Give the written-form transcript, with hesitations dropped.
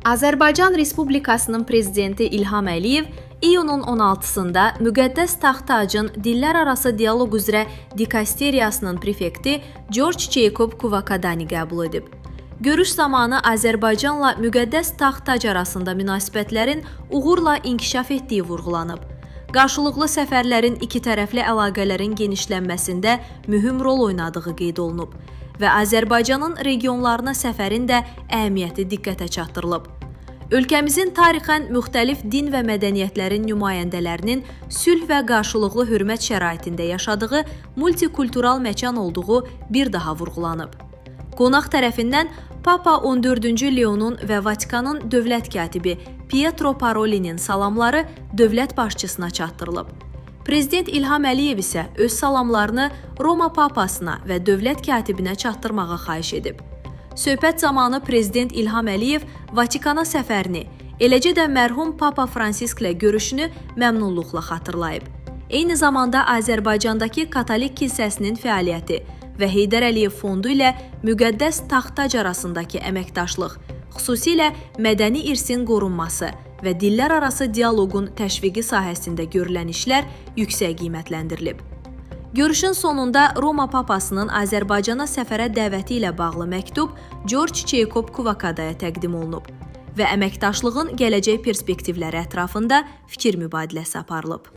Azərbaycan Respublikasının prezidenti İlham Əliyev iyunun 16-sında Müqəddəs Taxt-tacın Dillərarası Dialoq üzrə Dikasteriyasının prefekti George Jacob Kuvakadani qəbul edib. Görüş zamanı Azərbaycanla Müqəddəs Taxt-tac arasında münasibətlərin uğurla inkişaf etdiyi vurğulanıb. Qarşılıqlı səfərlərin ikitərəfli əlaqələrin genişlənməsində mühüm rol oynadığı qeyd olunub və Azərbaycanın regionlarına səfərin də əhəmiyyəti diqqətə çatdırılıb. Ölkəmizin tarixən müxtəlif din və mədəniyyətlərin nümayəndələrinin sülh və qarşılıqlı hörmət şəraitində yaşadığı multikultural məkan olduğu bir daha vurğulanıb. Qonaq tərəfindən Papa 14-cü Leonun və Vatikanın dövlət katibi Pietro Parolinin salamları dövlət başçısına çatdırılıb. Prezident İlham Əliyev isə öz salamlarını Roma Papasına və dövlət katibinə çatdırmağa xahiş edib. Söhbət zamanı Prezident İlham Əliyev Vatikana səfərini, eləcə də mərhum Papa Fransisklə görüşünü məmnunluqla xatırlayıb. Eyni zamanda Azərbaycandakı Katolik kilsəsinin fəaliyyəti və Heydər Əliyev Fondu ilə Müqəddəs Taxt-tac arasındakı əməkdaşlıq, xüsusilə mədəni irsin qorunması və dillərarası dialoqun təşviqi sahəsində görülən işlər yüksək qiymətləndirilib. Görüşün sonunda Roma Papasının Azərbaycana səfərə dəvəti ilə bağlı məktub George Jacob Kuvakadaya təqdim olunub və əməkdaşlığın gələcək perspektivləri ətrafında fikir mübadiləsi aparılıb.